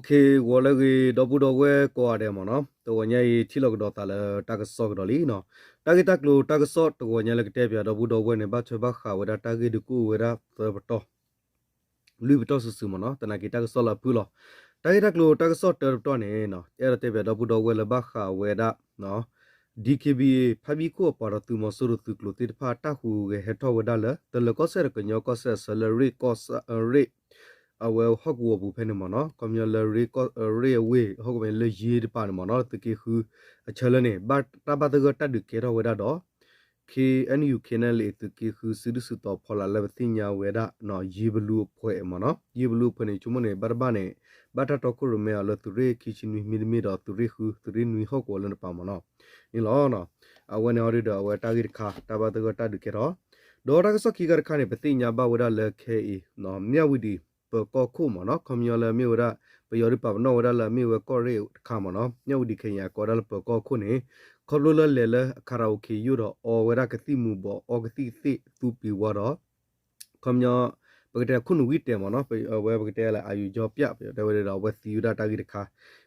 ဂီၤလၢအဂ့ၤ ဒီပုၢ်ဒီဝဲၢ်ကိးဂၤဒဲးမ့ၢ်နီၤ, တဂီၤညါအံၤ ထံၣ်လိာ်ကဒီးသးလၢတၢ်ကစီၣ်ကဒီးလံနီၤ. တၢ်ဂ့ၢ်တၢ်ကျိၤတၢ်ကစီၣ်တဂီၤညါလၢကတဲပၠးဒီပုၢ်ဒီဝဲၢ်န့ၣ် ဘၣ်ထွဲဘၣ်ဃးဝဲဒၣ်တၢ်ဂ့ၢ်ဒုးကအိၣ်ဝဲဒၣ်သၢပတီၢ် လွံၢ်ပတီၢ်စုာ်စုာ်မ့ၢ်နီၤ, သနာ်က့တၢ်ကစီၣ်လၢအဖုၣ်လီၤ. တၢ်ဂ့ၢ်တၢ်ကျိၤတၢ်ကစီၣ်တၢတပတီၢ်န့ၣ် အဲၣ်ဒိးတဲပၠးဒီပုၢ်ဒီဝဲၢ်လၢဘၣ်ဃးဝဲဒၣ် DKBA ဖါဘံၣ်ခိၣ်အပှၤဒီးသုးမီၤစိရိၤသုးကျိၤသ့ၣ်တဖၣ် တၢ်ဟူးဂဲၤဟဲထီၣ်ဝဲဒၣ်လၢ တလၢၤကီၢ်စဲၣ်ဒီးကညီကီၢ်စဲၣ်အဆၢလၢ ရ့ၣ်ကီၢ်ဆၣ် ရ့ၣ် အဝဲဟီၣ်ကဝီၤပူၤဖဲန့ၣ်မ့ၢ်နီၤ, ခီပညီလၢ ရ့ၣ်အဝ့ၢ် ဟီၣ်ကဝီၤလၢယ့တပၤန့ၣ်မ့ၢ်နီၤ, သုးက့ဃုအဆၢလၢန့ၣ် တၢ်ဘၣ်သဂၢၢ်တၢ်ဒုးကဲထီၣ်ဝဲဒၣ်ဒီး KNU KNLA သုးက့ဃုစုဒုၣ်စုတီၤဖီလာ်လၢပသ့ၣ်ညါဝဲဒၣ် ယ့ဘလူအဖှဲးမ့ၢ်နီၤ, ယ့ဘလူအဖှဲးန့ၣ် ဆိကမိၣ်န့ၣ် ဘၣ်တဘၣ်န့ၣ် ဘၣ်တၢ်တီခိၣ်ရိၣ်မဲအီၤလၢသုးရ့ၣ်ခံဆံနွံမ့တမ့ၢ်ဒီး သုးရ့ၣ်ဃု သုးရ့ၣ်နွံဟီၣ်ကဝီၤလၢတပၤမ့ၢ်နီၤ န့ၣ်လီၤ. အဝဲန့ၣ်အီၤဒုးဒီး အဝဲတၢ်ဂ့ၢ်တခါ တၢ်ဘၣ်သဂၢၢ်တၢ်ဒုးကဲထီၣ်, ဒီးတၢ်ကစီၣ်ခံခါတခါန့ၣ် ပသ့ၣ်ညါဘၣ်ဝဲဒၣ်လၢခဲအံၤ မၠၣ်ဝံၤဒံး ပၢၤကီၢ်ခိၣ်မ့ၢ်နီၤ, ခီပညီလၢမ့ၢ်ဝဲဒၣ် ပယီၤဒုးပာ်ပနီၣ်ဝဲဒၣ်လၢအမ့ၢ်ဝဲကီၢ်ရ့ၣ်တခါမ့ၢ်နီၤ, မၠၣ်ဝံၤဒံးခဲအံၤအကိးဒၣ်လၢပၢၤကီၢ်ခိၣ်န့ၣ် ခီဖျိလၢလဲၤလၢ karaoke ယိၣ်ဒီးအီဝဲဒၣ်ကသံၣ်မူၤဘှီး အီကသံၣ်ကသ့ၣ်သူပံၤဝါဒီး ခီပညီ ပကတဲခိၣ်နူာ်ဝံၣ်တဲာ်မ့ၢ်နီၤ, အဝဲပကတဲလၢ အာရုံကြောပြ ပတဲဝဲဒၣ်ဒီး အဝဲသံဝဲဒၣ်တၢ်ဂ့ၢ်တခါ,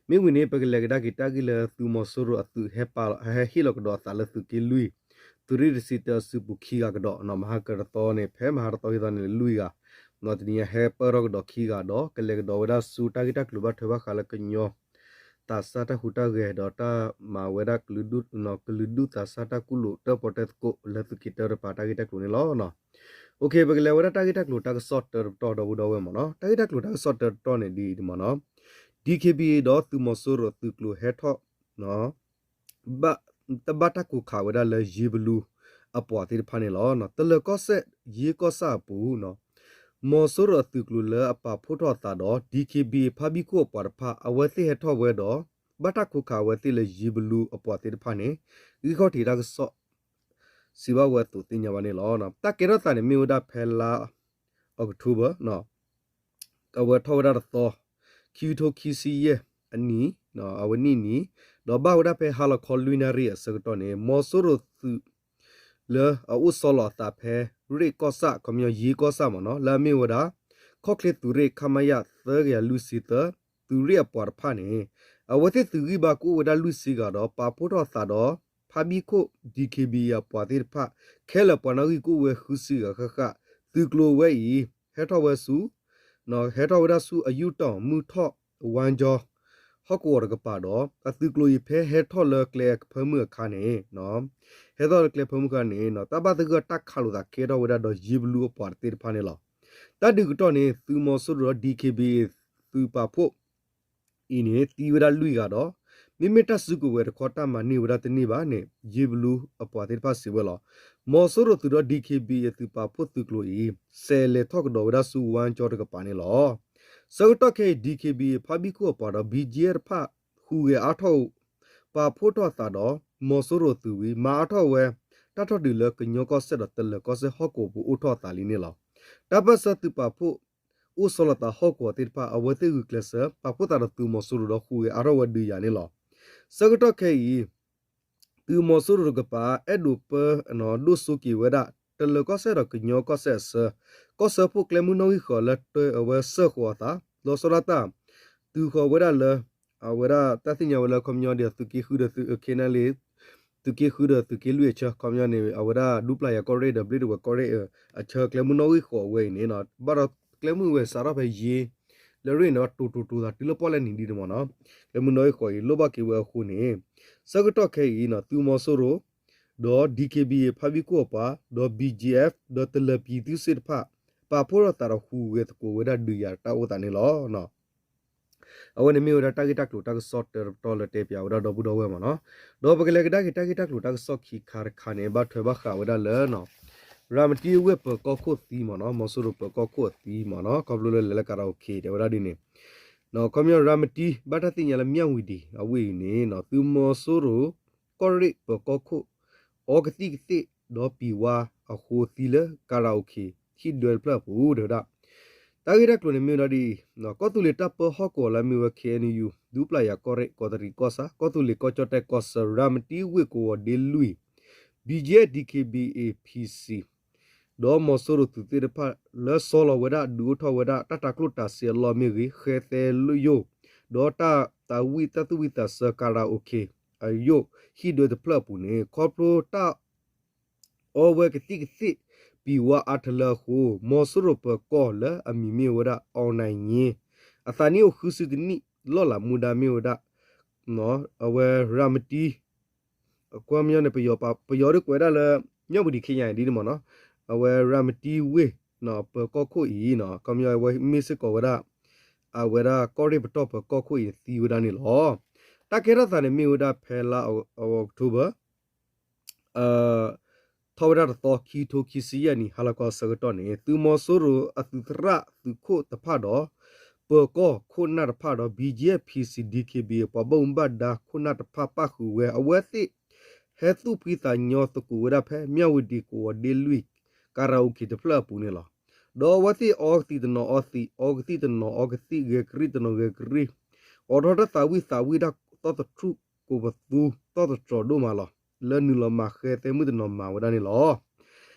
မ့ၢ်ဝံၤန့ၣ် ပကလဲၤကဒါက့ၤတၢ်ဂ့ၢ်လၢသုးမီၤစိရိၤအသုးဟဲပာ်လီၤ ဟဲဟ့ၣ်လီၤကဒီးအသးလၢသုးက့လွံၢ် သုးရ့ၣ်တဆံတၢအစုပူၤခံဂၤကဒီးနီၤ, မဟါကတသီန့ၣ် ဖဲမဟါတသီဟံသီန့ၣ်လွံၢ်ဂၤ, တနံၤညါဟဲပၢၢ်ထီၣ်ကဒီးခံဂၤဒီး ကလဲၤကဒီးဝဲဒၣ်ဆူတၢ်ဂ့ၢ်တၢ်ကျိၤဘၣ်ထွဲဘၣ်ဃးလၢကညီ သးစၢ်တၢ်ဟူးတၢ်ဂဲၤဒီးတၢ်မၤဝဲဒၣ် ကလုာ်ဒူၣ်သးစၢ်တၢ်ကူၣ်လိာ်တၢၣ်ပီၣ်တၢၣ်သကိးလၢသုးက့တၢတပၤတၢ်ဂ့ၢ်တၢ်ကျိၤန့ၣ်လီၤ. အိၣ်ခ့ ပကလဲၤဝဲဒၣ်တၢ်ဂ့ၢ်တၢ်ကျိၤတၢ်ကစီၣ်တၢတပတီၢ်ဒီပုၢ်ဒီဝဲၢ်မ့ၢ်နီၤ, တၢ်ဂ့ၢ်တၢ်ကျိၤတၢ်ကစီၣ်တၢတပတီၢ်န့ၣ်ဒ်အံၤမ့ၢ်နီၤ, DKBA ဒီးသုးမီၤစိရိၤသုးကျိၤဟဲထီၣ် တဘၣ်တၢ်ခိးခးဝဲဒၣ်လၢယ့ဘလူအပှၤသ့ၣ်တဖၣ်န့ၣ်လီၤ. တလၢၤကီၢ်စဲၣ် ယ့ကီၢ်ဆၣ်အပူၤ မီၤစိရိၤအသုးကျိၤလၢအပာ်ဖှိၣ်ထီၣ်အသးဒီး DKBA ဖါဘံၣ်ခိၣ်အပှၤတဖၣ် အဝဲသ့ၣ်ဟဲထီၣ်ဝဲဒီး ဘၣ်တၢ်ခိးခးအဝဲသ့ၣ်လၢယ့ဘလူအပှၤသ့ၣ်တဖၣ်န့ၣ် ဂံၢ်ခီၣ်ထံးတၢ်ကစီၣ် စံးဘၣ်ဝဲအသိးသ့ၣ်ညါဘၣ်န့ၣ်လီၤ. တၢ်ကဲထီၣ်သးန့ၣ် မ့ၢ်ဝဲဒၣ်ဖဲလါ October အဝဲထီၣ်ဝဲဒၣ်တသီ ခံကထိခံဆံယဲၢ်အနံၣ် အဝဲနံၣ်နံၣ် ဒီးဘၣ်ဝဲဒၣ်ဖဲဟါလီၤခီလွံၢ်နၣ်ရံၣ်အဆၢကတီၢ်န့ၣ် မီၤစိရိၤသုး လၢအအိၣ်ဆီလီၤအသးဖဲ ရ့ၣ်ကီၢ်ဆၣ် ခီပညီယ့ကီၢ်ဆၣ်မ့ၢ်နီၤ လၢအမ့ၢ်ဝဲဒၣ် ခီၣ်ချ့သုးရ့ၣ် ခမရ သၢကယၤလွံၢ်ဆံသၢ သုးရ့ၣ်အပှၤတဖၣ်န့ၣ် အဝဲသ့ၣ်သုးဂံၢ်ဘါကအိၣ်ဝဲဒၣ်လွံၢ်ဆံဂၤဒီး ပာ်ဖှိၣ်ထီၣ်သးဒီး ဖါဘံၣ်ခိၣ် DKBA အပှၤသ့ၣ်တဖၣ် ခဲလၢာ်ပှၤနီၣ်ဂံၢ်ကအိၣ်ဝဲဃုဆံဂၤဃၣ်ဃၣ် သုးကျိၤဝဲအံၤ ဟဲထီၣ်ဝဲဆူ ဟဲထီၣ်ဝဲဒၣ်ဆူအယူၢ်တီၢ်မုၢ်ထီၣ် ဝါကၠီ ဟီၣ်ကဝီၤတကပၤဒီး အသုးကျိၤအံၤဖဲဟဲထီၣ်လၢကျဲအဖၢမုၢ်အခါန့ၣ် ဟဲထီၣ်လၢကျဲဖၢမုၢ်အခါန့ၣ် တၢ်ဘၣ်သဂၢၢ်တၢ်ခးလိာ်သးကဲထီၣ်ဝဲဒၣ်ဒီးယ့ဘလူအပှၤသ့ၣ်တဖၣ်န့ၣ်လီၤ. တၢ်ဒုးကတီၢ်န့ၣ် သုးမီၤစိရိၤဒီး DKBA သုးပာ်ဖှိၣ်အံၤန့ၣ် သံဝဲဒၣ်လွံၢ်ဂၤဒီး မ့မ့ၢ်တၢ်စုကဝဲၤတခီတၢ်မၤန့ၢ်ဝဲဒၣ်တန့ၢ်ဘၣ်န့ၣ် ယ့ဘလူအပှၤသ့ၣ်တဖၣ်စံးဝဲလီၤ. မီၤစိရိၤသုးဒီး DKBA အသုးပာ်ဖှိၣ်သုးကျိၤအံၤ စဲးလဲၤထီၣ်ကဒီးဝဲဒၣ်ဆူဝါကၠီတကပၤန့ၣ်လီၤ. ဆၢကတီၢ်ခဲအံၤ DKBA ဖါဘံၣ်ခိၣ်အပှၤဒီး BGF တဖၣ် ဟူးဂဲၤအါထီၣ် ပာ်ဖှိၣ်ထီၣ်သးဒီး မီၤစိရိၤသုးဝံၤ မၤအါထီၣ်ဝဲ တၢ်ထီၣ်ဒုးလၢကညီကီၢ်စဲၣ်ဒီးတလၢၤကီၢ်စဲၣ်ဟီၣ်ကဝီၤပူၤအိၣ်ထီၣ်အသးလံန့ၣ်လီၤ. တၢ်ပၢၢ်ဆၢသုးပာ်ဖှိၣ် အိၣ်ဆီလီၤသးဟီၣ်ကဝီၤသ့ၣ်တဖၣ် အဝဲသ့ၣ်ဂုာ်ကျဲးစၢး ပာ်ဖှိၣ်သးဒီးသုးမီၤစိရိၤဒီးဟူးဂဲၤအါထီၣ်ဝဲဒုးယၤန့ၣ်လီၤ. ဆၢကတီၢ်ခဲအံၤ သုးမီၤစိရိၤတကပၤ အဲၣ်ဒိးပၢ ဒိၣ်စိက့ၤဝဲဒၣ် တလၢၤကီၢ်စဲၣ်ဒီးကညီကီၢ်စဲၣ်အဆၢ ကီၢ်ဆၢဖိကျဲမုၢ်နီၣ်ဂံၢ်ဃီၤလၢတၢ်အဝဲစၢၢ်ဃီၤအသး လီၤဆီဒၣ်တၢ် တုၤဃီၤဝဲဒၣ်လၢ အဝဲဒၣ်တၢ်သ့ၣ်ညါဝဲလၢခီပညီဒ်သုးက့ဃုဒီးသုး ခဲနၣ်လံ သုးက့ဃုဒီးသုးက့လွံၢ်အဆၢ ခီပညီန့ၣ် အဝဲဒၣ်ဒူပျၢ်ယၤကီၢ်ရ့ၣ်ဒီးဘျ့ၣ်တဝဲၤကီၢ်ရ့ၣ် အဆၢကျဲမုၢ်နီၣ်ဂံၢ်ဃီၤအဝဲအံၤန့ၣ် ဘၣ်ဒီးကျဲမုၢ်ဝဲစးထီၣ်ဖဲယ့ လၢရ့ၣ်န့ၣ် တိၤတိၤတိၤသးတုၤလၢပီၣ်လဲၣ်နံၤဒ်န့ၣ်မ့ၢ်နီၤ ကျဲမုၢ်နီၣ်ဂံၢ်ဃီၤအံၤ လိၣ်ဘၣ်က့ၤဝဲအဃိန့ၣ် ဆၢကတီၢ်ခဲအံၤ သုးမီၤစိရိၤ ဒီး DKBA ဖါဘံၣ်ခိၣ်အပှၤ ဒီး BGF ဒီးတလၢၤပံၤသုးစ့ၢ်တဖၣ် ပာ်ဖှိၣ်ထီၣ်သးဒီးဟူးဂဲၤသကိးဝဲဒၣ်ဒုးယၤတၢ်အိၣ်သးန့ၣ်လီၤ. အဝဲန့ၣ်မ့ၢ်ဝဲဒၣ်တၢ်ဂ့ၢ်တၢ်ကျိၤတၢ်ကစီၣ်တၢတပတီၢ်လၢတဲပၠးဝဲဒၣ်ဒီပုၢ်ဒီဝဲၢ်မ့ၢ်နီၤ. ဒီးပကလဲၤကဒါက့ၤတၢ်ဂ့ၢ်တၢ်ကျိၤတၢ်ကစီၣ်ခံခါတခါန့ၣ် ဘၣ်ထွဲဘၣ်ဃးဝဲဒၣ်လၢ ရၤမတံဝ့ၢ်ပၢၤကီၢ်ခိၣ်သံမ့ၢ်နီၤ မီၤစိရိၤပၢၤကီၢ်ခိၣ်အသံမ့ၢ်နီၤ ခီဖျိလၢလဲၤလၢ karaoke တဲဝဲဒၣ်ဒ်န့ၣ် ခီပညီရၤမတံ ဘၣ်တၢ်သ့ၣ်ညါလၢမၠၣ်ဝံၤဒံးအဝ့ၢ်အံၤန့ၣ် သုးမီၤစိရိၤ ကီၢ်ရ့ၣ်ပၢၤကီၢ်ခိၣ် အီကသံၣ်ကသ့ၣ်ဒီးပံၤဝါအဃိသံလၢ karaoke ဟံၣ်ဒွဲတဖျၢၣ်အပူၤ တဲဝဲဒၣ် တၢ်ဂ့ၢ်တၢ်ကျိၤန့ၣ်မ့ၢ်ဝဲဒၣ်ဒ်အံၤ ကီၢ်သူလ့ၤတၢ်ပၢဟီၣ်ကဝီၤလၢအမ့ၢ်ဝဲ KNU ဒူပျၢ်ယၤကီၢ်ရ့ၣ် ကီးတရံးကီၢ်ဆၣ် ကီၢ်သူလ့ၤကီၢ်ကၠီၣ်တဲၣ်ကီၢ်ဆၢ ရၤမတံဝ့ၢ်ကဝီၤဒ့လွံၢ် BGF DKBA PC ဒီးမီၤစိရိၤသုးသ့ၣ်တဖၣ်လၢဆီလီၤဝဲဒၣ်ဒုးအိၣ်ထီၣ်ဝဲဒၣ်တၢ်တၤကျိၣ်တၤစ့အလီၢ်မ့ၢ်ဂ့ၤ ဃဲသဲလိၣ်ယိၣ် ဒီးတၢ်သးဝံၣ်တၢ်သူၣ်ဝံၣ်သးဆၢ karaoke အယိၣ်ဟံၣ်ဒွဲတဖျၢၣ်အပူၤန့ၣ် ခီဖျိတၢ် အီဝဲကသံၣ်ကသ့ၣ် ပံၤဝါအါထလၢအဃိ မီၤစိရိၤပၢၤကီၢ်လၢအမံၤမ့ၢ်ဝဲဒၣ် အောင်နိုင်ရေး အသးနံၣ်အိၣ်ဃုဆံတနံၣ် လီၢ်လၤမူဒါမ့ၢ်ဝဲဒၣ် အဝဲရၤမတံ အခီပညီန့ၣ် ပယီၤဒုးကွဲးဒၣ်လၢ မြဝတီ ခ့ယါ ဒ်န့ၣ်မ့ၢ်နီၤ အဝဲရၤမတံဝ့ၢ် ပၢၤကီၢ်ခိၣ်အံၤ ခီပညီအဝဲမ့ၢ်စ့ၢ်ကီးဝဲဒၣ် အဝဲဒၣ်ကီၢ်ရ့ၣ်ပတီၢ်ပၢၤကီၢ်ခိၣ်အံၤသံဝဲဒၣ်န့ၣ်လီၤ. တၢ်ကဲထီၣ်သးန့ၣ်မ့ၢ်ဝဲဒၣ်ဖဲလါအီးကထိဘၢၣ် ထီၣ်ဝဲဒၣ်တသီ ခံကထိခံဆံယဲၢ်နံၣ် ဟါလီၤခီအဆၢကတီၢ်န့ၣ် သုးမီၤစိရိၤအသုးသရၣ်သုးခိၣ်တဖၣ်ဒီး ပၢၤကီၢ်ခိၣ်နၢ်တဖၣ်ဒီး ဘံၣ်ကၠံၣ်အဲၣ် ဖံစံၣ် ဒံၣ်ခ့ဘံၣ် ပှၤဘၣ်မူဘၣ်ဒါခိၣ်နၢ်တဖၣ်ပၣ်ဃုာ်ဝဲ အဝဲသ့ၣ် ဟဲသူၣ်ဖှံသးညီသကိးဝဲဒၣ်ဖဲ မြဝတီ ကဝီၤဒ့လွံၢ် karaoke တဖျၢၣ်အပူၤန့ၣ်လီၤ. ဒီးအဝဲသ့ၣ်အီကသံၣ်တနီၤအီသံး အီကသံၣ်တနီၤအီကသံၣ် ဂဲၤကရံၣ်တနီၤဂဲၤကရံၣ် အိးထီၣ်တၢ်သးဝံၣ်သးဝံၣ်တၢ်သီၣ်သထြူးကိးပသူ သီၣ်သတြီၤဒိၣ်မးလီၤ. လၢနုာ်လီၤမၤဃဲသဲမုၣ်တနီၤမၤဝဲဒၣ်န့ၣ်လီၤ.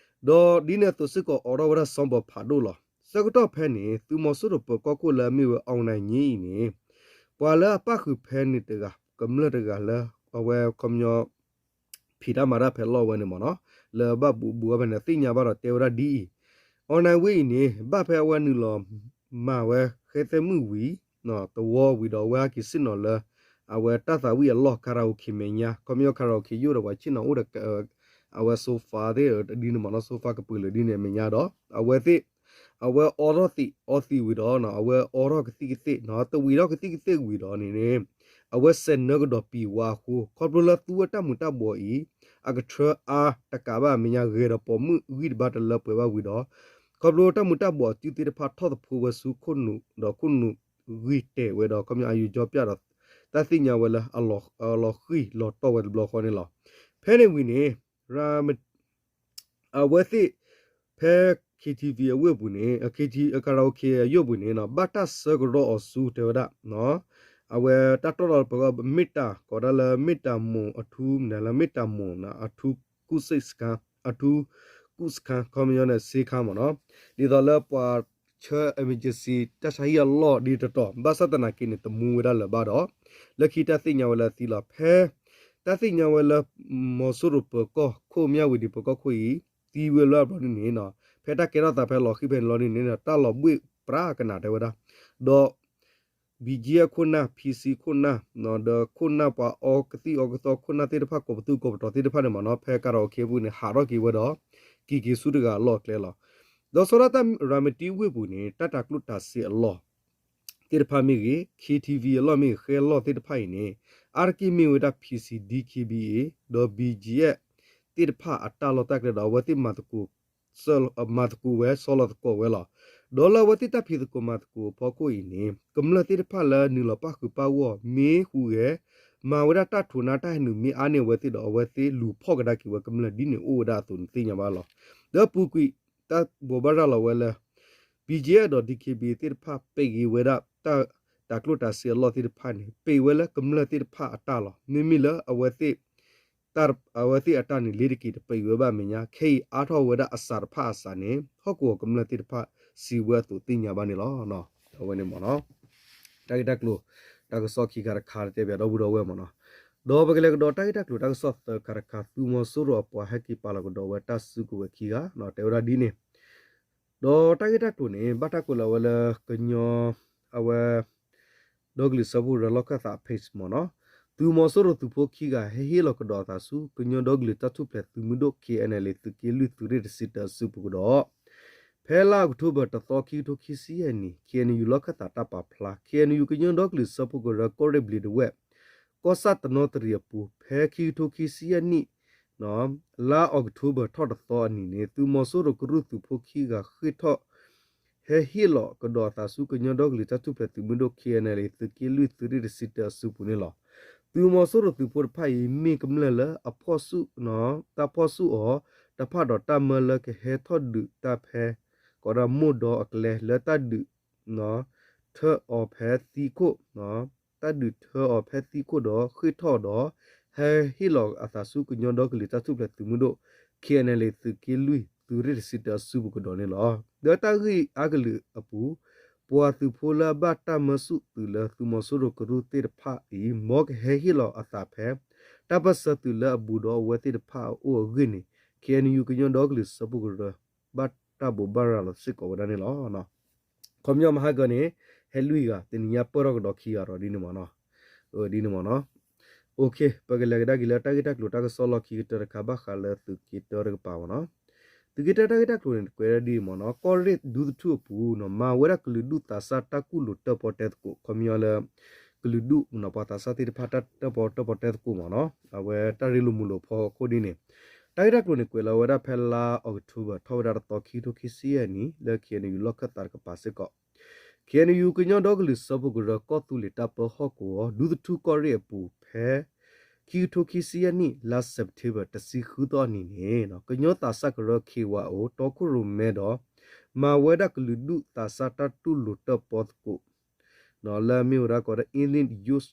ဒီးဒ်န့ၣ်အသိးစ့ၢ်ကီးအိးထီၣ်ဝဲဒၣ်စီၤဘီဖးဒိၣ်လီၤ. ဆၢကတီၢ်ဖဲန့ၣ် သုးမီၤစိရိၤပၢၤကီၢ်ခိၣ်လၢအမ့ၢ်ဝဲ အောင်နိုင်ရေး အံၤန့ၣ် ပှၤလၢအပၣ်ဃုာ်ဖဲန့ၣ်တဂၤ ကမျၢၢ်တဂၤလၢ အဝဲခီပညီ ဖံးတၢ်မၤတၢ်ဖဲလီၢ်ဝဲန့ၣ်မ့ၢ်နီၤ လၢဘၣ်ဘူးဘူးဝဲဖဲန့ၣ် သ့ၣ်ညါဘၣ်ဒီးတဲဝဲဒၣ်ဒ်အံၤ, အောင်နိုင်ရေး အံၤန့ၣ် ဘၣ်ဖဲအဝဲနုာ်လီၤမၤဝဲဃဲသဲမုၣ်ဝံၤ သဝီဝံၤဒီးအဝဲဟဲက့ၤဆ့ၣ်နီၤလၢ အဝဲတၢ်သးဝံၣ်အလီၢ် karaoke မဲာ်ညါ ခီပညီ karaoke ယိၣ်ဒီးပှၤဆ့ၣ်နီၤအိၣ်ဒီး အဝဲ sofa သ့ၣ်ဒ်န့ၣ်မ့ၢ်နီၤ sofa ကပၢၤလၢာ်ဒ်န့ၣ်အမဲာ်ညါဒီး အဝဲသ့ၣ် အဝဲအိးထီၣ်သံးအီသံးဝံၤဒီး အဝဲအိးထီၣ်ကသံၣ်ကသ့ၣ် တဝံၤထီၣ်ကသံၣ်ကသ့ၣ်ဝံၤဒီးန့ၣ် အဝဲစဲးနၢကဒီးပံၤဝါအဃိ ခီဖျိလၢသူဝဲတၢ်မူၤတၢ်ဘှီးအံၤ အကထၢအါတကးဘၣ်အမဲာ်ညါ ဂဲၤဒီးပိာ်မုၣ်ဂံၢ်တဘါတလၢပှဲၤဘၣ်ဝံၤဒီး ခီဖျိတၢ်မူၤတၢ်ဘှီးအစုသ့ၣ်တဖၣ်ထီၣ်သဖှိဝဲဆူခိၣ်နူာ်ဒီးခိၣ်နူာ်ဂံၢ်တဲာ်ဝဲဒီး ခီပညီအယူၤကၠီပၠၣ်ဒီး တၢ်သ့ၣ်ညါဝဲလၢ အလီၤဃံၢ်လီၤတီၢ်ဝဲတဘျီဃီန့ၣ်လီၤ. ဖဲန့ၣ်ဝံၤန့ၣ် အဝဲသ့ၣ် ဖဲ KTV အဝ့ၢ်အပူၤန့ၣ် karaoke အယိၣ်ပူၤန့ၣ် ဘၣ်တၢ်ဆၢကရီအီၤဆူတဲဝဲဒၣ် အဝဲတၢ်တီၢ်လီၤပၢၤကီၢ် မ့ၣ်တၢ် ကိးဒၣ်လၢ မ့ၣ်တၢ်မူးအထူ မနုၤလၢ မ့ၣ်တၢ်မူး အထူကူၣ်စ့ၣ်စခန်း အထူကူၣ်စခန်း ခီပညီန့ၣ် ဆေးခန်း မ့ၢ်နီၤ ဒ်သိးလၢပှၤဆှၢ emergency တၢ်ဆါဟံၣ်အလီၢ်ဒ်တတီၤ ဘၣ်ဆၣ်သနာ်က့န့ၣ် တမူဝဲဒၣ်လၢၤဘၣ်ဒီး လၢခံတၢ်သ့ၣ်ညါဝဲလၢအသံလီၤ. ဖဲ တၢ်သ့ၣ်ညါဝဲလၢ မီၤစိရိၤပၢၤကီၢ်ခိၣ် မြဝတီ ပၢၤကီၢ်ခိၣ်အံၤ သံဝဲလၢအဘျီဒ်န့ၣ် ဖဲတၢ်ကဲထီၣ်သးဖဲလီၤဃံၢ်ဖဲန့ၣ်လီၤဒ်န့ၣ် တၢ်လီၤဘှ့ၣ်ပြးကနၣ်တဲဝဲဒၣ် ဒီး ဘံၣ်ကၠံၣ်အဲၣ် ခိၣ်နၢ် ဖံစံၣ် ခိၣ်နၢ် ဒီးခိၣ်နၢ်ပှၤအီကသံၣ်အီကသီခိၣ်နၢ်သ့ၣ်တဖၣ် ကိးပသူကိးပတီၤသ့ၣ်တဖၣ်န့ၣ်မ့ၢ်နီၤ ဖဲ karaoke အပူၤန့ၣ် ဟးထီၣ်က့ၤဝဲဒီး က့ၤက့ၤဆူတဂၤအလီၢ်အကျဲလီၤ. ဒီးဆီဒၣ်တၢ်ရၤမတံဝ့ၢ်ပူၤန့ၣ် တၢ်တၤကျိၣ်တၤစ့အလီၢ် သ့ၣ်တဖၣ်မ့ၢ်ဂ့ၤ KTV အလီၢ်မ့ၢ်ဂ့ၤ ဃဲအလီၢ်သ့ၣ်တဖၣ်အံၤန့ၣ် အါတက့ၢ်မ့ၢ်ဝဲဒၣ် ဖံစံၣ် ဒံၣ်ခ့ဘံၣ် ဒီး ဘံၣ်ကၠံၣ်အဲၣ် သ့ၣ်တဖၣ်အတၢ်လီၢ်တၢ်ကျဲဒီး အဝဲသ့ၣ်မၤသကိး မၤသကိးဝဲ ဆီလီၤသကိးဝဲလီၤ. ဒီးလၢအဝဲသ့ၣ်တၢ်ဖံးသကိးမၤသကိးအဖီခိၣ်အံၤန့ၣ် ကမျၢၢ်သ့ၣ်တဖၣ်လၢနုာ်လီၤပၣ်ဃုာ်ပၣ်ဂီၢ် မ့ၢ်ဟူးဂဲၤ မၤဝဲဒၣ်တၢ်ထိးနါတၢ်ဟဲနုာ်မ့ၢ်အါန့ၢ်အဝဲသ့ၣ်ဒီး အဝဲသ့ၣ်လူၤဖီၣ်ကဒါက့ၤဝဲကမျၢၢ်ဒ်န့ၣ်အိၣ်ဝဲဒၣ်အသိးန့ၣ်သ့ၣ်ညါဘၣ်လီၤ. ဒီးပူၤကွံာ် တၢ်ဘိးဘၣ်ရၤလီၤဝဲလၢ ဘံၣ်ကၠံၣ်အဲၣ် ဒီး ဒံၣ်ခ့ဘံၣ် သ့ၣ်တဖၣ် ပံးက့ၤဝဲဒၣ် တၢ်တၤကျိၣ်တၤစ့အလီၢ်သ့ၣ်တဖၣ်န့ၣ် ပံးဝဲလၢကမျၢၢ်သ့ၣ်တဖၣ်အတၢ်လီၤ. မ့မ့ၢ်လၢအဝဲသ့ၣ် အဝဲသ့ၣ်အတၢ်န့ၣ် လ့ၤတက့ၤတပံးဝဲဘၣ်အမဲာ်ညါ ခဲအံၤအါထီၣ်ဝဲဒၣ်အစးတဖၣ်အစးန့ၣ် ဟီၣ်ကဝီၤကမျၢၢ်သ့ၣ်တဖၣ်စံးဝဲအသိးသ့ၣ်ညါဘၣ်န့ၣ်လီၤ. အဝဲန့ၣ်မ့ၢ်နီၤ တၢ်ဂ့ၢ်တၢ်ကျိၤ တၢ်ကစီၣ်ခံခါတခါတဲဘၣ်ဒီပုၢ်ဒီဝဲၢ်မ့ၢ်နီၤ. ဒီးပကလဲၤကဒီးတၢ်ဂ့ၢ်တၢ်ကျိၤတၢ်ကစီၣ်သၢခါတခါ သုးမီၤစိရိၤအပှၤဟဲက့ၤပာ်လီၤကဒီးဝဲတၢ်စုကဝဲၤခံဂၤ တဲဝဲဒၣ်ဒ်န့ၣ် ဒီးတၢ်ဂ့ၢ်တၢ်ကျိၤန့ၣ် ဘၣ်တၢ်ကွဲးလီၤဝဲလၢကညီ အဝဲ ဒီကလုာ်စၢဖှိၣ်ကရၢလီၢ်ခၢၣ်သးအ page မ့ၢ်နီၤ, သုးမီၤစိရိၤသုးဖိခံဂၤ ဟဲဟ့ၣ်လီၤကဒီးအသးဆူ ကညီဒီကလုာ်တၢ်ထူၣ်ဖျဲးသုးမုၢ်ဒိၣ် K N L A သုးက့လွံၢ်သုးရ့ၣ်တဆံတၢအစုပူၤကဒီး, ဖဲလါအီးကထိဘၢၣ်တသီ ခံကထိခံဆံယဲၢ်နံၣ် K N U လီၢ်ခၢၣ်သးတၢ်ပာ်ဖျါ K N U ကညီဒီကလုာ်စၢဖှိၣ်ကရၢကီၢ်ရ့ၣ်ဘျံးဒဝဲၢ် ကီၢ်ဆၣ်တနီသရံၣ်အပူၤ ဖဲခံကထိခံဆံယဲၢ်နံၣ် လါအီးကထိဘၢၣ်ထီၣ်တသီအနံၤန့ၣ် သုးမီၤစိရိၤကရူၢ်သုးဖိခံဂၤဃ့ၢ်ထီၣ် ဟဲဟ့ၣ်လီၤကဒီးအသးဆူကညီဒီကလုာ်တၢ်ထူၣ်ဖျဲးသုးမုၢ်ဒိၣ် K N L A သုးက့လွံၢ်သုးရ့ၣ်တဆံတၢအစုပူၤန့ၣ်လီၤ. သုးမီၤစိရိၤသုးဖိတဖၣ်အံၤ မ့ၢ်ကမျၢၢ်လၢအဖီၣ်ဆူၣ် တၢ်ဖီၣ်ဆူၣ်အီၤ တၢ်ဖးဒီးတၢ်မၢလၢကဟဲထီၣ်ဒုးတၢ်ဖဲ ကီးဒၣ်မိၢ်ဒီအကျဲ လၢတၢ်ဒုး ထၢအီၤဖဲသံခိၣ် တၢ်ဒုးထၢအီၤဖဲသံခိၣ်ဒီးဃ့ၢ်ထီၣ်ဒီး ဟဲဟ့ၣ်လီၤအသးဆူကညီဒီကလုာ်တၢ်ထူၣ်ဖျဲးသုးမုၢ်ဒိၣ် K N L A သုးက့လွံၢ်သုးရ့ၣ်တဆံတၢအစုပူၤကဒီးန့ၣ်လီၤ. ဒီးတၢ်ဂ့ၢ်အါကလုာ်အပူၤ ပှၤသုးဖိလၢအဘၣ်တၢ်မၢဆူၣ်သုးလၢသုးမီၤစိရိၤကရူၢ်သ့ၣ်တဖၣ်အံၤ မ်ကဟဲဟ့ၣ်လီၤအသးဖဲ တၢ်ပၢၢ်ဆၢသုးလၢအဘူးဒီးအဝဲသ့ၣ်တဖၣ်အအိၣ်အဂ့ၢ်န့ၣ် ခ့ၣ်အဲၣ်ယူၣ် ကညီဒီကလုာ်စၢဖှိၣ်ကရၢ ဘၣ်တၢ်ဘိးဘၣ်ရၤလီၤစ့ၢ်ကီးဝဲဒၣ်န့ၣ်လီၤ. ခီပညီမဟါကၢန့ၣ် ဟဲလွံၢ်ဂၤ တနံၤညါပၢၢ်ထီၣ်ကဒီးခံဂၤဒီးဒ်န့ၣ်မ့ၢ်နီၤ. ဒ်န့ၣ်မ့ၢ်နီၤ. ပကလဲၤကဒါက့ၤလၢတၢ်ဂ့ၢ်တၢ်ကျိၤတၢ်ကစီၣ်လီၢ်ခံကတၢၢ်တခါ ဘၣ်ဃးလၢသုးက့တၢတကပၤမ့ၢ်နီၤ. သုးက့တၢတၢ်ဂ့ၢ်တၢ်ကျိၤန့ၣ် ကွဲးဒၣ်ဒ်အံၤမ့ၢ်နီၤ, ကီၢ်ရ့ၣ်ဒူသထူၣ်အပူၤ မၤဝဲဒၣ်ကလုာ်ဒူၣ်သးစၢ်တၢ်ကူၣ်လိာ်တၢၣ်ပီၣ်တဲသကိး ခီပညီလၢ ကလုာ်ဒူၣ်မ့ၢ်နီၤ ပှၤသးစၢ်သ့ၣ်တဖၣ်တၢ်တၢၣ်ပီၣ်တၢၣ်ပီၣ်တဲသကိးမ့ၢ်နီၤ အဝဲတၢ်ရ့လိာ်မုာ်လိာ်ဖီခိၣ်ဒ်န့ၣ် တၢ်ဂ့ၢ်တၢ်ကျိၤန့ၣ် ကွဲးလီၤဝဲဒၣ်ဖဲလါအီးကထိဘၢၣ် ထီၣ်ဝဲဒၣ်တသီ ခံကထိခံဆံယဲၢ်နံၣ် လၢ ခ့ၣ်အဲၣ်ယူၣ် လီၢ်ခၢၣ်သးတကပၤစ့ၢ်ကီး ခ့ၣ်အဲၣ်ယူၣ် ကညီဒီကလုာ်စၢဖှိၣ်ကရၢ ကီၢ်သူလ့ၤတၢ်ပၢဟီၣ်ကဝီၤ ဒူသထူၣ်ကီၢ်ရ့ၣ်အပူၤဖဲ ခံကထိခံဆံယဲၢ်နံၣ် လါစဲးပထ့ဘၢၣ် တဆံဃုသီအနံၤန့ၣ် ကညီသးစၢ်ကရၢ ခ့ၣ်ဝါအိၣ် တီခိၣ်ရိၣ်မဲဒီး မၤဝဲဒၣ်ကလုာ်ဒူၣ်သးစၢ်တၢ်တူၢ်လိာ်တၢၣ်ပီၣ်သကိး လၢအမ့ၢ်ဝဲဒၣ်ကီးဒီး Ethnic Youth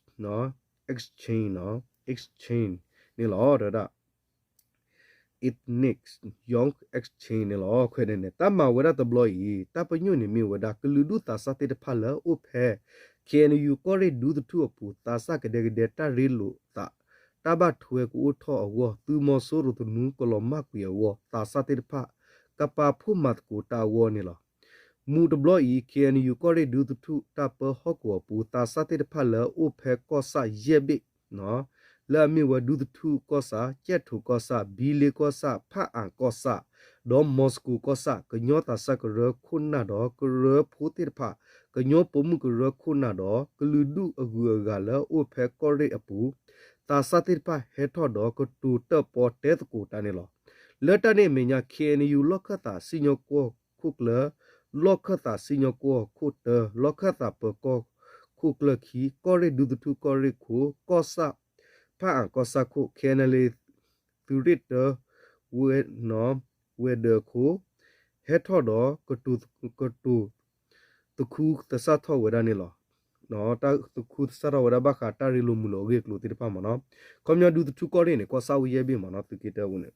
Exchange, Exchange န့ၣ်လီၤ. ဒီး Ethnic Youth Exchange န့ၣ်လီၤ. ခွဲးန့ၣ်န့ၣ် တၢ်မၤဝဲဒၣ်တဘျီအံၤ တၢ်ပညိၣ်န့ၣ်မ့ၢ်ဝဲဒၣ် ကလုာ်ဒူၣ်သးစၢ်သ့ၣ်တဖၣ်လၢအအိၣ်ဖဲ ခ့ၣ်အဲၣ်ယူၣ် ကီၢ်ရ့ၣ်ဒူသထူၣ်အပူၤ သးစၢ်ကဒဲကဒဲတၢ်ရ့လိာ်သး တၢ်ဘၣ်ထွဲကအိၣ်ထီၣ်အဂီၢ် သုးမီၤစိရိၤသနူကလီၤမၢ်ကွံာ်အဂီၢ် သးစၢ်သ့ၣ်တဖၣ် ကပာ်ဖှိၣ်မၤသကိးတၢ်အဂီၢ်န့ၣ်လီၤ. မုၢ်တဘျီအံၤ ခ့ၣ်အဲၣ်ယူၣ် ကီၢ်ရ့ၣ်ဒူသထူၣ်တၢ်ပၢဟီၣ်ကဝီၤပူၤ သးစၢ်သ့ၣ်တဖၣ်လၢအအိၣ်ဖဲကီၢ်ဆၣ်ယဲၢ်ဘ့ၣ် လၢအမ့ၢ်ဝဲဒူသထူၣ်ကီၢ်ဆၣ်, ကၠဲၣ်ထိၣ်ကီၢ်ဆၣ်, ဘံလ့ကီၢ်ဆၣ်, ဖၣ်အၣ်ကီၢ်ဆၣ်, ဒီးမီၤစကိၤကီၢ်ဆၣ် ကညီသးစၢ်ကရၢခိၣ်နၢ်ဒီးကရၢဖိသ့ၣ်တဖၣ်, ကညီပိာ်မုၣ်ကရၢခိၣ်နၢ်ဒီး ကလုာ်ဒူၣ်အဂုၤအဂၤလၢအအိၣ်ဖဲကီၢ်ရ့ၣ်အပူၤ သးစၢ်သ့ၣ်တဖၣ်ဟဲထီၣ်ဒီးကတိၤတၢၣ်ပီၣ်တဲသကိးတၢ်န့ၣ်လီၤ. လၢတၢ်န့ၣ်အမဲာ်ညါ ခ့ၣ်အဲၣ်ယူၣ် လီၢ်ခၢၣ်သးစံၣ်ညီၣ်ကွီၢ်ခိၣ်ကျၢၢ်, လီၢ်ခၢၣ်သးစံၣ်ညီၣ်ကွီၢ်ခိၣ်တၢ, လီၢ်ခၢၣ်သးပၢၤကီၢ်ခိၣ်ကျၢၢ်ခံ, ကီၢ်ရ့ၣ်ဒူသထူၣ်ကီၢ်ရ့ၣ်ခိၣ်, ကီၢ်ဆၣ်, ဖၣ်အၣ်ကီၢ်ဆၣ်ခိၣ်, ခ့ၣ်အဲၣ်ယူၣ် သုးရ့ၣ်တၢ, ဝဲ ဝဲၤဒၢးခိၣ်, ဟဲထီၣ်ဒီး ကတိၤ သခူသဆၣ်ထီၣ်ဝဲဒၣ်န့ၣ်လီၤ. တၢ်သခူသဆၣ်ထီၣ်ဝဲဒၣ်ဘၣ်ဃးတၢ်ရ့လိာ်မုာ်လိာ်အဂ့ၢ်အကျိၤသ့ၣ်တဖၣ်မ့ၢ်နီၤ. ခီပညီဒူသထူၣ်ကီၢ်ရ့ၣ်န့ၣ် ကီၢ်ဆၣ်အိၣ်ယဲၢ်ဘ့ၣ်မ့ၢ်နီၤ သုးက့တၢအပူၤန့ၣ် အဝဲဒ်ပသ့ၣ်ညါအသိးမ့ၢ်နီၤ. အဝဲန့ၣ်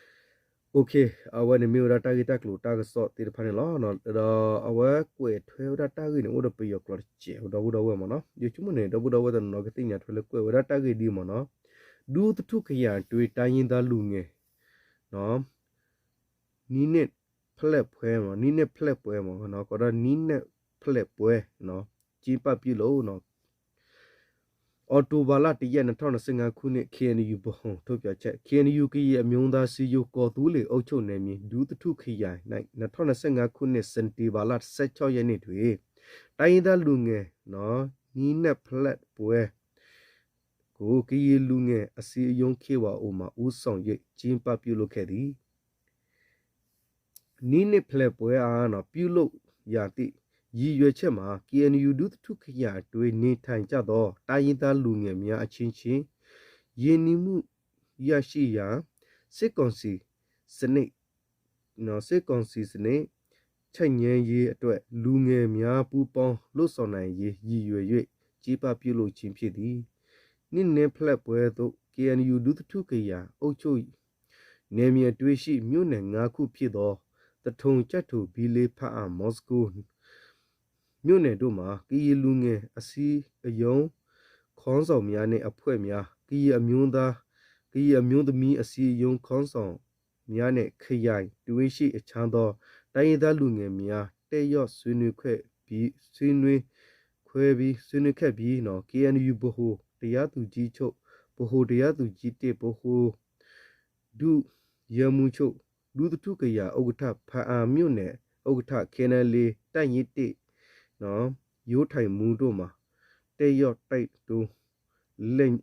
မ့ၢ်ဝဲဒၣ်တၢ်ဂ့ၢ်တၢ်ကျိၤတၢ်ကစီၣ်သ့ၣ်တဖၣ်န့ၣ်လီၤ. ဒီးအဝဲကွဲးထွဲဝဲဒၣ်တၢ်ဂ့ၢ်န့ၣ် အိၣ်ဒီးပယီၤကျိာ်တစဲး ဒီပုၢ်ဒီဝဲၢ်မ့ၢ်နီၤ. ယဆိကမိၣ်န့ၣ် ဒီပုၢ်ဒီဝဲၢ်တနီၤနီၤကသ့ၣ်ညါထွဲလၢကွဲးဝဲဒၣ်တၢ်ဂ့ၢ်ဒ်မ့ၢ်နီၤ. ဒူသထူၣ်ခယၢၣ်တွ့ တိုင်းရင်းသားလူငယ် နည်းနဲ့ ဖလှယ်ပွဲ မ့ၢ်နီၤ နည်းနဲ့ ဖလှယ်ပွဲ မ့ၢ်နီၤ ကဒီး နည်းနဲ့ ဖလှယ်ပွဲ ကျင်းပပြုလုပ် အောက်တိုဘာလ တစ်ရက် နှစ်ထောင့်နှစ်ဆယ့်ငါးခုနှစ် ခ့ၣ်အဲၣ်ယူၣ် ဗဟိုထုတ်ပြန်ချက် ခ့ၣ်အဲၣ်ယူၣ် ကရင်အမျိုးသားအစည်းအရုံး ကော်သူးလေ အုပ်ချုပ်နယ်မြေ ဒူသထူၣ်ခရိုင် နှစ်ထောင့်နှစ်ဆယ့်ငါးခုနှစ် စက်တင်ဘာလ ဆယ့်ခြောက်ရက်နေ့တွင် တိုင်းရင်းသားလူငယ် နည်းနဲ့ ဖလှယ်ပွဲ ကို ကရင်လူငယ်အစည်းအရုံး ခေဝါအို မှ ဦးဆောင်၍ ကျင်းပပြုလုပ်ခဲ့သည်. နည်းနဲ့ ဖလှယ်ပွဲအား ပြုလုပ်ရသည့် ရည်ရွယ်ချက်မှာ ခ့ၣ်အဲၣ်ယူၣ် ဒူသထူၣ်ခရိုင်အတွင်း နေထိုင်ကြသော တိုင်းရင်းသားလူငယ်များ အချင်းချင်း ရင်းနှီးမှုရရှိရန် စစ်ကောင်စီစနစ် စစ်ကောင်စီစနစ် ဆန့်ကျင်ရေးအတွက် လူငယ်များ ပူးပေါင်းလုပ်ဆောင်နိုင်ရေး ရည်ရွယ်၍ ကျင်းပပြုလုပ်ခြင်းဖြစ်သည်. နည်းနဲ့ ဖလှယ်ပွဲသို့ ခ့ၣ်အဲၣ်ယူၣ် ဒူသထူၣ်ခရိုင် အုပ်ချုပ်နယ်မြေအတွင်းရှိ မြို့နယ်ငါးခုဖြစ်သော သထုံ၊ ကၠဲၣ်ထိၣ်၊ ဘီးလင်း၊ ဘားအံ၊ မီၤစကိ မြို့နယ်တို့မှ ကရင်လူငယ်အစည်းအရုံး ခေါင်းဆောင်များနှင့်အဖွဲ့များ၊ ကရင်အမျိုးသား၊ ကရင်အမျိုးသမီးအစည်းအရုံး ခေါင်းဆောင်များနှင့် ခရိုင်တွင်းရှိ အခြားသော တိုင်းရင်းသားလူငယ်များ တက်ရောက်ဆွေးနွေးခဲ့ပြီး ဆွေးနွေးခွဲပြီး ဆွေးနွေးခဲ့ပြီး ခ့ၣ်အဲၣ်ယူၣ် ဗဟိုတရားသူကြီးချုပ်၊ ဗဟိုတရားသူကြီးတစ်၊ ဗဟို ဒုရဲမှူးချုပ်၊ ဒူသထူၣ်ခရိုင်ဥက္ကဋ္ဌ၊ ဘားအံမြို့နယ်ဥက္ကဋ္ဌ၊ ခ့ၣ်အဲၣ်ယူၣ် တပ်ရင်းတစ် ယိထံမူတို့မှ တက်ရောက်တိုက်တွန်း လမ်း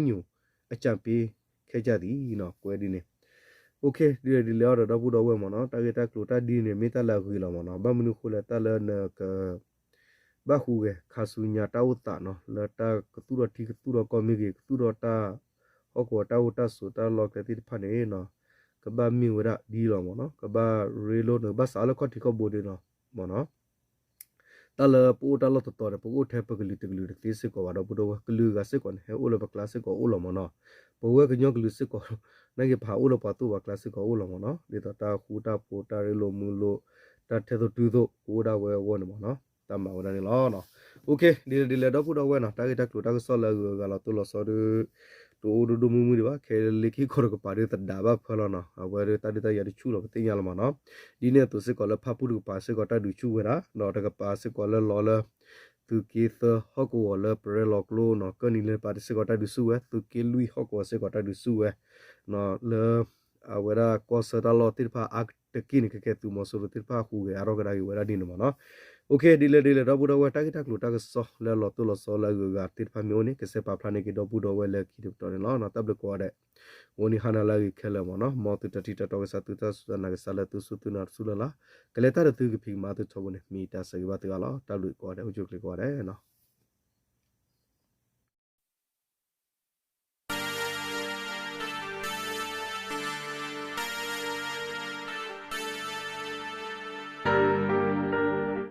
ညွှန် အကြံပေးခဲ့ကြသည်. ကွဲးဒ်န့ၣ် ဒ်လဲၣ်အီၤဒီး ဒီပုၢ်ဒီဝဲၢ်မ့ၢ်နီၤ, တၢ်ဂ့ၢ်တၢ်ကျိၤတၢ်ဒ်န့ၣ် မ့ၢ်တၢ်လၢအဂ့ၤလီၤမ့ၢ်နီၤ. ဘၣ်မနုၤအဃိလဲၣ် တၢ်လၢနက ဘၣ်ဟူးဂဲၤ ခါဆူညါတၢ်အိၣ်သးနီၤ လၢတၢ်ကသူၣ်ထီၣ်ထံကသူၣ်ထီၣ်ကီၢ်မ့ၢ်ဂ့ၤ ကသူၣ်ထီၣ်တၢ် ဟီၣ်ကဝီၤတၢ်အိၣ်တၢ်ဆိးတၢ်လီၢ်ကျဲသ့ၣ်တဖၣ်န့ၣ်နီၤ ကဘၣ်မ့ၢ်ဝဲဒၣ်ဒ်လီၤမ့ၢ်နီၤ. ကဘၣ်ရ့လိာ် နကဘၣ်စးလၢခီၣ်ထံးခီၣ်ဘိဒ်နီၤမ့ၢ်နီၤ. တၢ်လၢပအိၣ်တၢ်လီၢ်တတီၤန့ၣ် ပကအိၣ်ထဲပကလုာ်တကလုာ်တသ့စ့ၢ်ကီးဘၣ် ဒီပုၢ်ဒီဝဲၢ်, ကလုာ်ဂၤစ့ၢ်ကီးန့ၣ် ဟဲအိၣ်လၢပကျါစ့ၢ်ကီးအိၣ်လီၤမ့ၢ်နီၤ. ပဝဲကညီကလုာ်စ့ၢ်ကီး နာ်က့ပဟးအိၣ်လၢပှၤသိၣ်ပှၤကျါစ့ၢ်ကီးအိၣ်လီၤမ့ၢ်နီၤ. ဒ်သိးတၢ်ဃူတၢ်ဖိး တၢ်ရ့လိာ်မုာ်လိာ် တၢ်ထဲသိးတုၤသိး ကအိၣ်ဒၣ်ဝဲအဂီၢ်န့ၣ်မ့ၢ်နီၤ. တၢ်မၤဝဲဒၣ်န့ၣ်လီၤ. ဒ်လဲၣ်ဒ်လဲၣ် ဒီပုၢ်ဒီဝဲၢ်နီၤ, တၢ်ဂ့ၢ်တၢ်ကျိၤတၢ်ကစီၣ်လၢအဂုၤအဂၤလီၤတိၢ်လီၤဆီဒုး တအိၣ်ဒိၣ်ဒိၣ်မုၢ်မုၢ်ဒံးဘၣ်. ခဲလၢာ်လ့ခံကီၢ်တကပၤဒုးသဒးဘၣ်ဖၢလီၤနီၤ. အဝဲဒၣ်တၢ်ဒုးတၢ်ယၤတဆူၣ်လီၤ ပသ့ၣ်ညါလီၤမ့ၢ်နီၤ. ဒ်န့ၣ်အသိးစ့ၢ်ကီးလၢဖၣ်ပူၣ်တကပၤစ့ၢ်ကီးတၢ်ဒုးဆူၣ်ဝဲဒၣ်, ဒီးတကပၤစ့ၢ်ကီးလၢလီၤလၢ သုးက့သၢဟီၣ်ကဝီၤလၢပရဲလီၤကျိနီၤ, ကၢၢ်နံၤလၢပၤတစ့ၢ်ကီးတၢ်ဒုးဆူၣ်ဝဲ, သုးက့လွံၢ်ဟီၣ်ကဝီၤစ့ၢ်ကီးတၢ်ဒုးဆူၣ်ဝဲ လၢ အဝဲဒၣ်ကီၢ်ဆၢတၢ်လီၢ်သ့ၣ်တဖၣ်အါတက့ၢ်န့ၣ် ကကဲသုးမီၤစိရိၤသ့ၣ်တဖၣ်ဟူးဂဲၤအါထီၣ်ကဒါက့ၤဝဲဒၣ်ဒ်န့ၣ်မ့ၢ်နီၤ. ဒ်လဲၣ်ဒ်လဲၣ် ဒီပုၢ်ဒီဝဲၢ် တၢ်ဂ့ၢ်တၢ်ကျိၤတၢ်ကစီၣ်လၢအလီၤတိၢ်လီၤဆီလၢအဂုၤအဂၤသ့ၣ်တဖၣ်မ့ၢ်အိၣ်န့ၣ် ကစဲးပာ်ဖျါန့ၢ်က့ၤဒီပုၢ်ဒီဝဲၢ်လၢခံတပတီၢ်န့ၣ်လီၤ. တၢ်ဘျုးကိးဂၤဒဲး, ဂီၤနံၤဟါနၤလၢအဂ့ၤခဲလၢာ်မ့ၢ်နီၤ, မ်သုတၢ်ထံၣ်တၢ်တီကစၢ် သုတၢ်စူၢ်တၢ်နာ်ကစၢ်လၢသုစူၢ်သုနာ်တစူၢ်လၢ်လၢ်, ကလဲၤတၢ်ဒီးသုကဖံးကမၤသုထီဘိန့ၣ် မ့ၢ်တၢ်ဆၢဂ့ၤဘၣ်သုဂၤလီၤ. တၢ်ဘျုးကိးဂၤဒဲး အိၣ်ဆူၣ်အိၣ်ချ့ကိးဂၤဒဲးနီၤ.